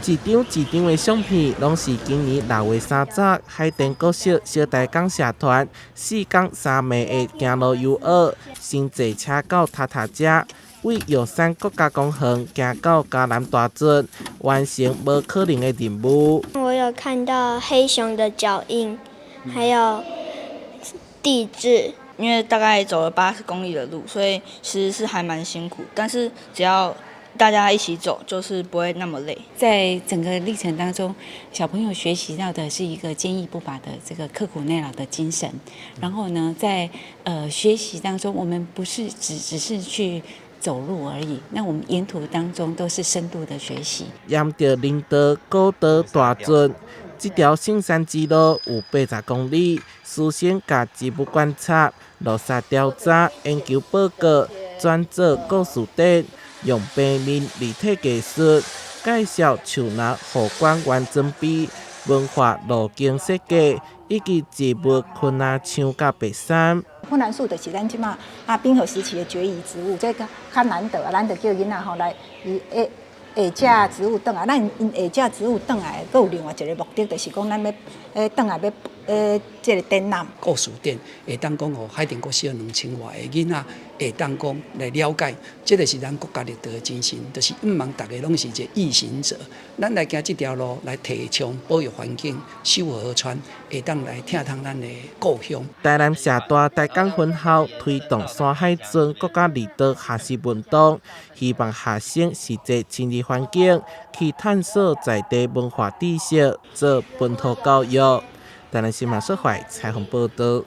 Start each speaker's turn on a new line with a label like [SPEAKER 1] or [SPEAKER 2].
[SPEAKER 1] 一張一張的相片，攏是今年6月30海滇國小小台港社團4工3暝的行路遊學，先坐車到塔塔遮，為玉山國家公園行到嘉南大圳，完成無可能的任務。
[SPEAKER 2] 我有看到黑熊的腳印，還有地質。
[SPEAKER 3] 因為大概走了80公里的路，所以其實是還蠻辛苦。但是只要大家一起走，就是不會那麼累。
[SPEAKER 4] 在整個歷程當中，小朋友學習到的是一個堅毅不拔的這個刻苦耐勞的精神。然後呢，在學習當中，我們不是只是去走路而已，那我們沿途當中都是深度的學習。
[SPEAKER 1] 沿著林道、古道、大圳，這條聖山之路有80公里，師生共植物觀察、落實調查、研究報告、轉做故事典，用平面立體藝術介紹樹林護管員裝備、文化路徑設計，以及植物昆仔樹佮白杉。
[SPEAKER 5] 檜欉樹就是咱這馬啊冰河時期的孑遺植物，這較較難得啊，咱就叫囡仔吼來伊下下這植物轉來，咱𪜶下這植物轉來，閣有另外一個目的，就是講咱欲轉來欲這個展覽。
[SPEAKER 6] 故事典會當講予海滇國小2000外个囡仔會當講來了解，這個是咱國家立道的精神，就是毋茫逐个攏是一個毅行者。咱來行這條路來提倡保育環境、守護河川，會當來疼痛咱的故鄉。
[SPEAKER 1] 台南社大台港分校推動山海圳國家綠道學習運動，希望學生實際親入環境，去探索在地文化知識，做本土教育。台南新聞社採訪報道。